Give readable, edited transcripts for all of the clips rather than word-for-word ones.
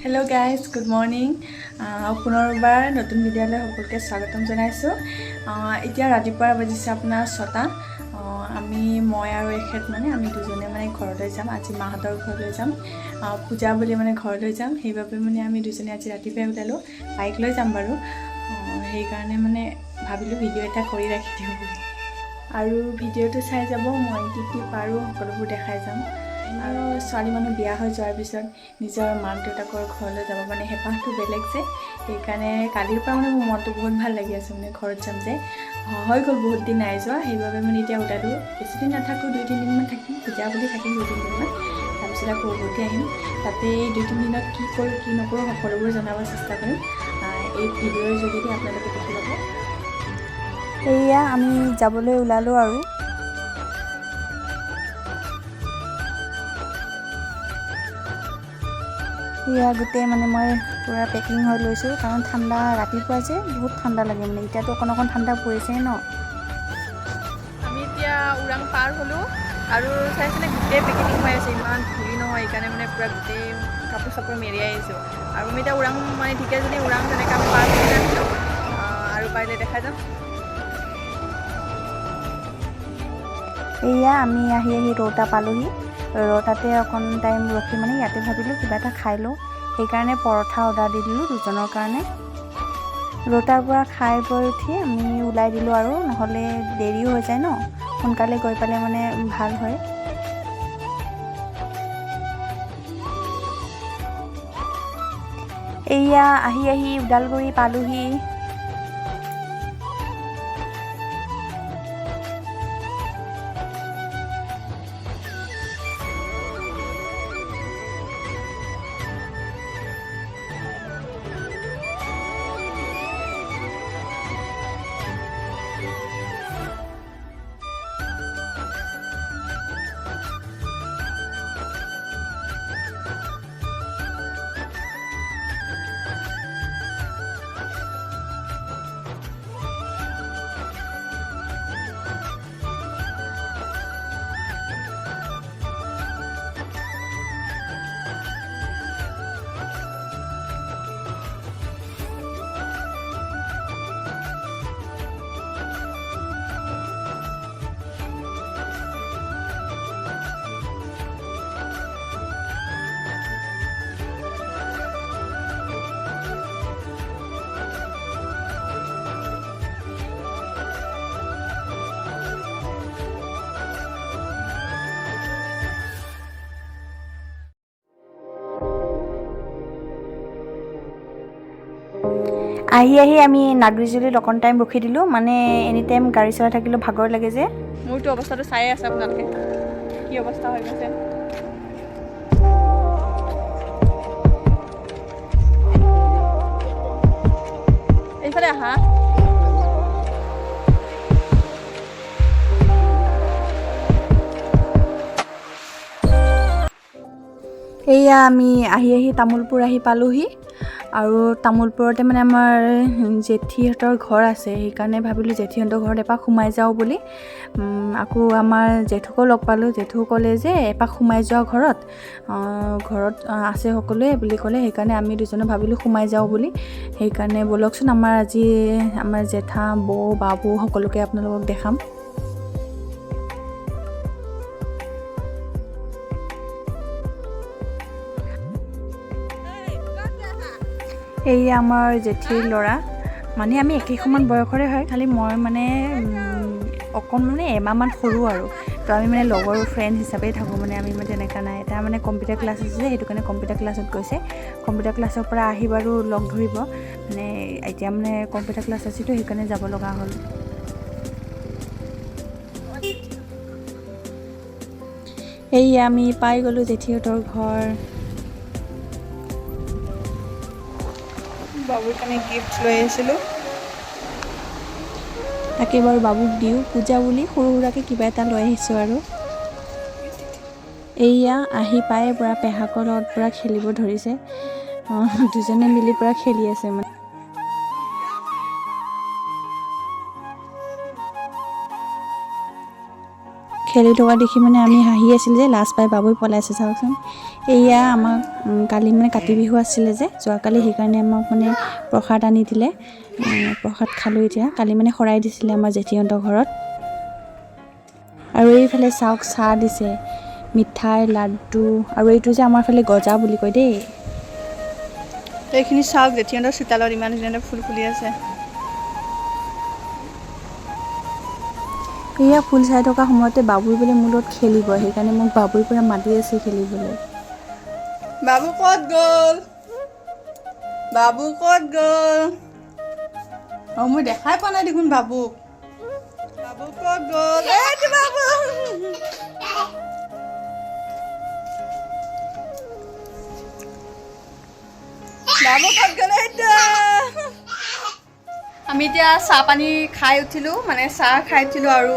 Hello' guys, good morning. পুনৰবাৰ নতুন ভিডিঅ'লৈ সকলোকে স্বাগতম জনাইছোঁ। এতিয়া ৰাতিপুৱা বাজিছে আপোনাৰ 6টা। আমি, মই আৰু এখেত, মানে আমি দুজনে মানে ঘৰলৈ যাম। আজি মাহঁতৰ ঘৰলৈ যাম। পূজা বুলি মানে ঘৰলৈ যাম। সেইবাবে মানে আমি দুজনে আজি ৰাতিপুৱাই ওলালোঁ। বাইক লৈ যাম বাৰু। সেইকাৰণে মানে ভাবিলোঁ ভিডিঅ' এটা কৰি ৰাখি দিওঁ বুলি। আৰু ভিডিঅ'টো চাই যাব, মই কি কি পাৰোঁ সকলোবোৰ দেখাই যাম। আৰু ছোৱালী মানুহ বিয়া হৈ যোৱাৰ পিছত নিজৰ মাক দেউতাকৰ ঘৰলৈ যাব মানে হেঁপাহটো বেলেগ যে, সেইকাৰণে কালিৰ পৰা মানে মোৰ মনটো বহুত ভাল লাগি আছে, মানে ঘৰত যাম যে। হৈ গ'ল, বহুত দিন নাই যোৱা। সেইবাবে মানে এতিয়া ওলালোঁ। বেছিদিন নাথাকোঁ, 2-3 দিনমান থাকিম। পূজা বুলি থাকিম 2-3 দিনমান, তাৰপিছত আকৌ উভতি আহিম। তাতে 2-3 দিনত কি কৰোঁ কি নকৰোঁ সকলোবোৰ জনাব চেষ্টা কৰিম। এই ভিডিঅ'ৰ যোগেদি আপোনালোকে দেখি ল'ব। এয়া আমি যাবলৈ ওলালোঁ আৰু। এয়া গোটেই মানে মই পূৰা পেকিং হৈ লৈছোঁ, কাৰণ ঠাণ্ডা ৰাতিপুৱা যে বহুত ঠাণ্ডা লাগে। মানে এতিয়াতো অকণ অকণ ঠাণ্ডা পৰিছেই ন। আমি এতিয়া ওৰাং পাৰ হ'লোঁ আৰু চাইছেনে, গোটেই পেকেটিং হৈ আছে। ইমান ধূলি নহয়, সেইকাৰণে মানে পূৰা গোটেই কাপোৰ চাপোৰ মেৰিয়াই আহিছোঁ। আৰু আমি এতিয়া ওৰাং মানে ঢেকীয়াজুলি ওৰাং তেনেকৈ আমি পাৰ হৈ আহিছোঁ আৰু পাৰিলে দেখাই যাম। এয়া আমি আহি আহি ৰৌতা পালোহি। ৰৌতাতে অকণ টাইম ৰখি মানে ইয়াতে ভাবিলোঁ কিবা এটা খাই লওঁ। সেইকাৰণে পৰঠা অৰ্ডাৰ দি দিলোঁ দুজনৰ কাৰণে। ৰৌতাৰ পৰা খাই বৈ উঠি আমি ওলাই দিলোঁ আৰু, নহ'লে দেৰিও হৈ যায় ন। সোনকালে গৈ পালে মানে ভাল হয়। এয়া আহি আহি ওদালগুৰি পালোহি। আহি আহি আমি নাগ্ৰীজুলিত অকণ টাইম ৰখি দিলোঁ, মানে এনি টাইম গাড়ী চলাই থাকিলেও ভাগৰ লাগে যে। মোৰতো অৱস্থাটো চায়ে আছে আপোনালোকে, কি অৱস্থা হৈ গৈছে। এইফালে আহা। এয়া আমি আহি আহি তামোলপুৰ আহি পালোহি। আৰু তামোলপুৰতে মানে আমাৰ জেঠীহঁতৰ ঘৰ আছে। সেইকাৰণে ভাবিলোঁ জেঠীহঁতৰ ঘৰত এপাক সোমাই যাওঁ বুলি। আকৌ আমাৰ জেঠুকো লগ পালোঁ। জেঠু ক'লে যে এপাক সোমাই যোৱা ঘৰত, ঘৰত আছে সকলোৱে বুলি ক'লে। সেইকাৰণে আমি দুজনে ভাবিলোঁ সোমাই যাওঁ বুলি। সেইকাৰণে ব'লকচোন, আমাৰ আজি আমাৰ জেঠা, বৌ, বাবু সকলোকে আপোনালোকক দেখাম। এইয়া আমাৰ জেঠীৰ ল'ৰা। মানে আমি একে সমান বয়সৰে হয়, খালি মই মানে অকণ মানে এমাহমান সৰু আৰু। তো আমি মানে লগৰ ফ্ৰেণ্ড হিচাপেই থাকোঁ, মানে আমি মানে তেনেকুৱা নাই। তাৰ মানে কম্পিউটাৰ ক্লাছ আছে যে, সেইটো কাৰণে কম্পিউটাৰ ক্লাছত গৈছে। কম্পিউটাৰ ক্লাছৰ পৰা আহি বাৰু লগ ধৰিব। মানে এতিয়া মানে কম্পিউটাৰ ক্লাছ আছেতো, সেইকাৰণে যাব লগা হ'ল। এইয়া আমি পাই গ'লোঁ জেঠীহঁতৰ ঘৰ। বাবুৰ কাৰণে গিফ্ট লৈ আহিছিলোঁ। তাকে বাৰু বাবুক দিওঁ। পূজা বুলি সৰু সুৰাকৈ কিবা এটা লৈ আহিছোঁ। আৰু এইয়া আহি পাই পূৰা পেহাকৰ লগত পূৰা খেলিব ধৰিছে। দুজনে মিলি পূৰা খেলি আছে মানে। খেলি থকা দেখি মানে আমি হাঁহি আছিল যে লাজ পাই বাবুই পলাইছে চাওকচোন। এয়া আমাক কালি মানে কাতি বিহু আছিলে যে যোৱাকালি, সেইকাৰণে আমাক মানে প্ৰসাদ আনি দিলে, প্ৰসাদ খালোঁ। এতিয়া কালি মানে শৰাই দিছিলে আমাৰ জেঠীহঁতৰ ঘৰত। আৰু এইফালে চাওক চাহ দিছে, মিঠাই, লাড্ডু, আৰু এইটো যে আমাৰ ফালে গজা বুলি কয় দেই। এইখিনি চাওক জেঠীহঁতৰ চোতালত ইমান ধুনীয়া ফুল ফুলি আছে। এয়া ফুল চাই থকা সময়তে বাবুই বোলে মোৰ লগত খেলিব, সেইকাৰণে মোক বাবুই পূৰা মাতি আছে খেলিবলৈ। বাবু ক'ত গ'ল? বাবু ক'ত গ'ল? অ মই দেখাই পোৱা নাই দেখোন বাবুক। বাবু ক'ত গ'ল? এইটো বাবু। বাবু ক'ত গ'ল? এইটো। আমি এতিয়া চাহ পানী খাই উঠিলোঁ, মানে চাহ খাই উঠিলোঁ আৰু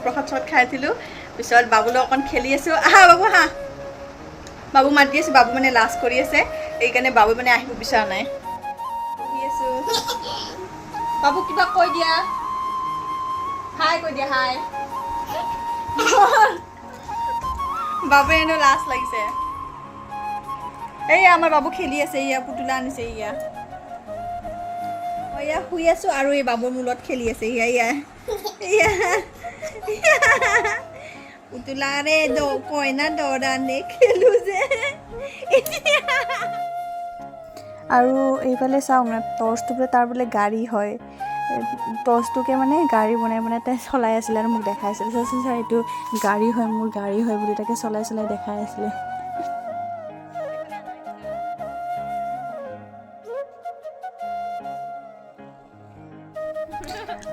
প্ৰসাদ চসাদ খাই উঠিলোঁ। পিছত বাবুলৈ অকণ খেলি আছোঁ। আহা বাবু, আহা। বাবু মাতি আছোঁ, বাবু মানে লাজ কৰি আছে, সেইকাৰণে বাবু মানে আহিব বিচৰা নাই। বহি আছোঁ। বাবু কিবা কৈ দিয়া, হাই কৈ দিয়া, হাই। বাবুৱে এনেও লাজ লাগিছে। এইয়া আমাৰ বাবু খেলি আছে, এইয়া পুতলা আনিছে, এইয়া। এয়া শুই আছোঁ আৰু এই বাবুৰ মূৰত খেলি আছে, এয়া এয়া এয়া পুতলাৰে কইনা দৰা নে খেলোঁ যে। আৰু এইফালে চাওক না, টৰ্চটো বোলে তাৰ বোলে গাড়ী হয়, টৰ্চটোকে মানে গাড়ী বনাই বনাই তাই চলাই আছিলে আৰু মোক দেখাই আছিলে। চাচোন ছাৰ, এইটো গাড়ী হয়, মোৰ গাড়ী হয় বুলি তাকে চলাই চলাই দেখাই আছিলে।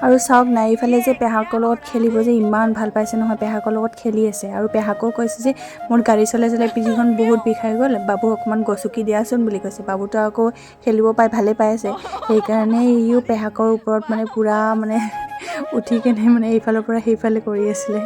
আৰু চাওক না, এইফালে যে পেহাকৰ লগত খেলিব যে ইমান ভাল পাইছে নহয়, পেহাকৰ লগত খেলি আছে। আৰু পেহাকেও কৈছে যে মোৰ গাড়ী চলাই চলাই পিঠিখন বহুত বিষাই গ'ল, বাবু অকণমান গচকি দিয়াচোন বুলি কৈছে। বাবুটো আকৌ খেলিব পাই ভালেই পাই আছে, সেইকাৰণে ইও পেহাকৰ ওপৰত মানে পূৰা মানে উঠি কেনে মানে এইফালৰ পৰা সেইফালে কৰি আছিলে।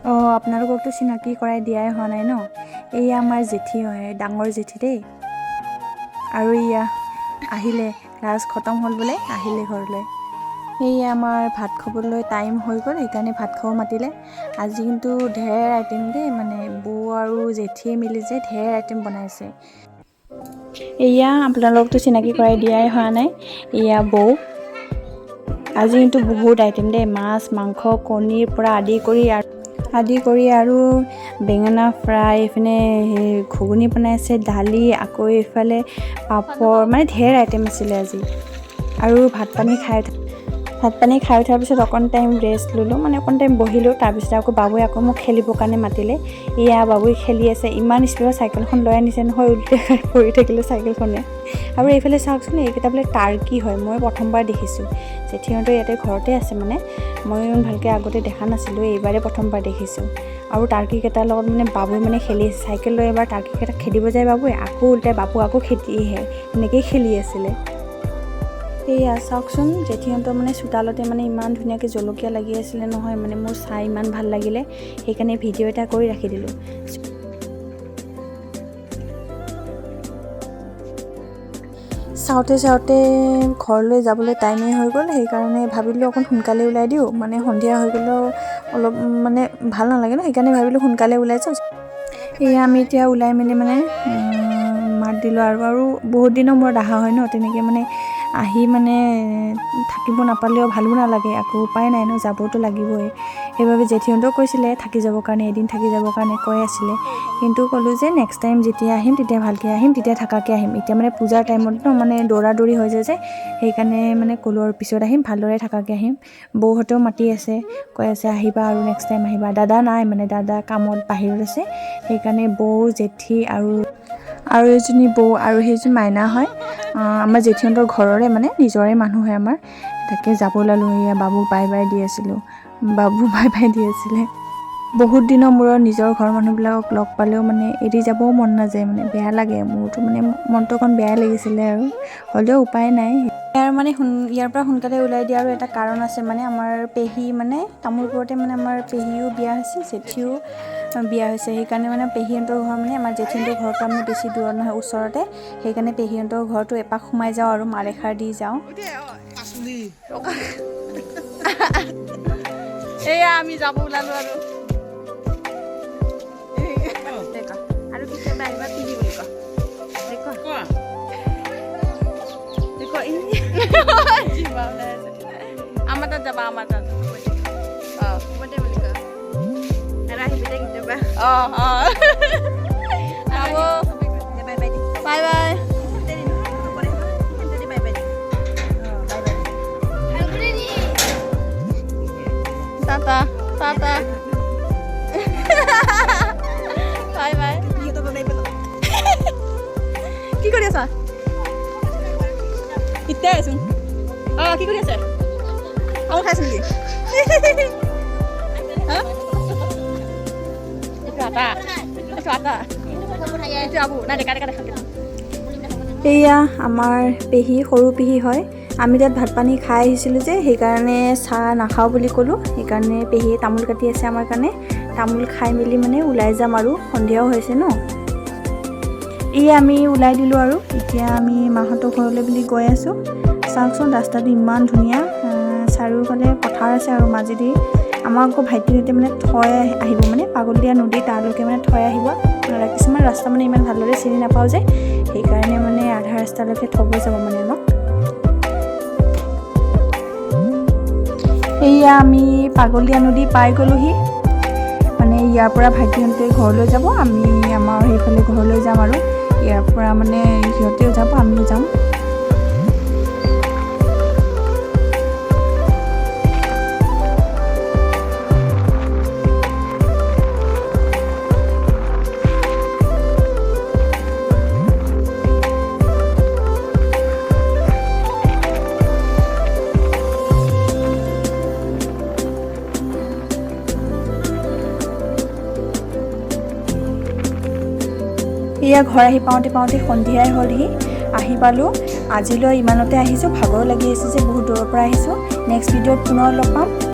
অঁ, আপোনালোককতো চিনাকি কৰাই দিয়াই হোৱা নাই ন। এয়া আমাৰ জেঠী হয়, ডাঙৰ জেঠী দেই। আৰু এয়া আহিলে, ক্লাছ খতম হ'ল বোলে, আহিলে ঘৰলৈ। এয়া আমাৰ ভাত খাবলৈ টাইম হৈ গ'ল, সেইকাৰণে ভাত খাব মাতিলে। আজি কিন্তু ঢেৰ আইটেম দেই, মানে বৌ আৰু জেঠীয়ে মিলি যে ঢেৰ আইটেম বনাইছে। এয়া আপোনালোকতো চিনাকি কৰাই দিয়াই হোৱা নাই, এয়া বৌ। আজি কিন্তু বহুত আইটেম দেই, মাছ, মাংস, কণীৰ পৰা আদি কৰি আৰু বেঙেনা ফ্ৰাই, এইপিনে ঘুগুনি বনাইছে, দালি, আকৌ এইফালে পাপৰ, মানে ঢেৰ আইটেম আছিলে আজি। আৰু ভাত পানী খাই উঠাৰ পিছত অকণ টাইম ৰেষ্ট ল'লোঁ, মানে অকণ টাইম বহিলোঁ। তাৰপিছত আকৌ বাবুৱে আকৌ মোক খেলিবৰ কাৰণে মাতিলে। এয়া বাবুৱে খেলি আছে, ইমান স্পীডত চাইকেলখন লৈ আনিছে নহয়, উল্টে পৰি থাকিলে চাইকেলখনে। আৰু এইফালে চাওকচোন, এইকেইটা বোলে টাৰ্কি হয়, মই প্ৰথমবাৰ দেখিছোঁ। জেঠীহঁতৰ ইয়াতে ঘৰতে আছে, মানে মই ইমান ভালকৈ আগতে দেখা নাছিলোঁ, এইবাৰে প্ৰথমবাৰ দেখিছোঁ। আৰু টাৰ্কিকেইটাৰ লগত মানে বাবুৱে মানে খেলি আছে, চাইকেল লৈ এবাৰ টাৰ্কিকেইটা খেদিব যায় বাবুৱে, আকৌ উল্টাই বাবু আকৌ খেদি আহে, এনেকৈয়ে খেলি আছিলে। এয়া চাওকচোন, জেঠীহঁতৰ মানে চোতালতে মানে ইমান ধুনীয়াকৈ জলকীয়া লাগি আছিলে নহয়, মানে মোৰ চাই ইমান ভাল লাগিলে, সেইকাৰণে ভিডিঅ' এটা কৰি ৰাখি দিলোঁ। চাওঁতে চাওঁতে ঘৰলৈ যাবলৈ টাইমেই হৈ গ'ল, সেইকাৰণে ভাবিলোঁ অকণ সোনকালে ওলাই দিওঁ, মানে সন্ধিয়া হৈ গ'লেও অলপ মানে ভাল নালাগে ন, সেইকাৰণে ভাবিলোঁ সোনকালে ওলাই যাওঁ। এয়া আমি এতিয়া ওলাই মেলি মানে মাত দিলোঁ আৰু বহুত দিনৰ মূৰত অহা হয় ন, তেনেকৈ মানে আহি মানে থাকিব নাপালেও ভালো নালাগে, আকৌ উপায় নাই ন, যাবতো লাগিবই। সেইবাবে জেঠীহঁতেও কৈছিলে থাকি যাবৰ কাৰণে, এদিন থাকি যাবৰ কাৰণে কৈ আছিলে, কিন্তু ক'লোঁ যে নেক্সট টাইম যেতিয়া আহিম তেতিয়া ভালকৈ আহিম, তেতিয়া থাকাকৈ আহিম। এতিয়া মানে পূজাৰ টাইমত ন মানে দৌৰা দৌৰি হৈ যায় যে, সেইকাৰণে মানে ক'লোঁ আৰু পিছত আহিম, ভালদৰে থাকাকৈ আহিম। বৌহঁতেও মাতি আছে, কৈ আছে আহিবা আৰু নেক্সট টাইম আহিবা। দাদা নাই, মানে দাদা কামত বাহিৰত আছে, সেইকাৰণে বৌ, জেঠী আৰু এজনী বৌ আৰু সেইজনী মাইনা হয়, আমাৰ জেঠীহঁতৰ ঘৰৰে মানে নিজৰে মানুহ হয় আমাৰ। তাকে যাব ওলালোঁ। এয়া বাবুক বাই বাই the আছিলোঁ, বাবু বাই বাই the আছিলে। বহুত দিনৰ মূৰত নিজৰ ঘৰৰ মানুহবিলাকক লগ পালেও মানে এৰি যাবও মন নাযায়, মানে বেয়া লাগে। মোৰতো মানে মনটো অকণ বেয়াই লাগিছিলে আৰু হ'লেও উপায় নাই। ইয়াৰ মানে ইয়াৰ পৰা সোনকালে ওলাই দিয়াৰো এটা কাৰণ আছে। মানে আমাৰ পেহী মানে তামোলপুৰতে মানে আমাৰ পেহীও বিয়া হৈছে, জেঠীও বিয়া হৈছে। সেইকাৰণে মানে পেহীহঁতৰ ঘৰ মানে আমাৰ জেঠীহঁতৰ ঘৰৰ পৰা মানে বেছি দূৰত নহয়, ওচৰতে। সেইকাৰণে পেহীহঁতৰ ঘৰটো এপাক সোমাই যাওঁ আৰু মাত এষাৰ দি যাওঁ। এয়া আমি যাব ওলালো আৰু। আৰু কেতিয়াবা আহিবা পিহি বুলি কয়। কোৱা। দেখো, জিভা ওলাই আছে। আমাৰ তাত যাবা, আমাৰ তাত। অঁ অঁ হ'ব, bye bye, tata tata, bye bye. কি কৰি আছা এতিয়া? আছোন। অঁ, কি কৰি আছে? তামোল খাইছে নেকি? হা? এইটো আটা, এইটো আটা, এইটো আবু নাই। ডেকা ডেকা দেখা। এয়া আমাৰ পেহী, সৰু পেহী হয়। আমি তাত ভাত পানী খাই আহিছিলোঁ যে, সেইকাৰণে চাহ নাখাওঁ বুলি ক'লোঁ। সেইকাৰণে পেহীয়ে তামোল কাটি আছে আমাৰ কাৰণে। তামোল খাই মেলি মানে ওলাই যাম আৰু, সন্ধিয়াও হৈছে ন। এই আমি ওলাই দিলোঁ আৰু এতিয়া আমি মাহঁতৰ ঘৰলৈ বুলি গৈ আছোঁ। চাওকচোন, ৰাস্তাটো ইমান ধুনীয়া, চাৰিওফালে পথাৰ আছে আৰু মাজেদি আমাক আকৌ ভাইটিহঁতে মানে থৈ আহিব, মানে পাগলদিয়া নদী তালৈকে মানে থৈ আহিব। কিছুমান ৰাস্তা মানে ইমান ভালদৰে চিনি নাপাওঁ যে, সেইকাৰণে মানে আধা ৰাস্তালৈকে থ'ব যাব মানে আমাক। এয়া আমি পাগলদিয়া নদী পাই গ'লোহি। মানে ইয়াৰ পৰা ভাইটিহঁতে ঘৰলৈ যাব, আমি আমাৰ সেইফালে ঘৰলৈ যাম আৰু ইয়াৰ পৰা মানে সিহঁতেও যাব, আমিও যাম। এয়া ঘৰ আহি পাওঁতে পাওঁতে সন্ধিয়াই হ'লহি, আহি পালোঁ। আজিলৈ ইমানতে আহিছোঁ, ভাগৰ লাগি আছে যে, বহুত দূৰৰ পৰা আহিছোঁ। নেক্সট ভিডিঅ'ত পুনৰ লগ পাম।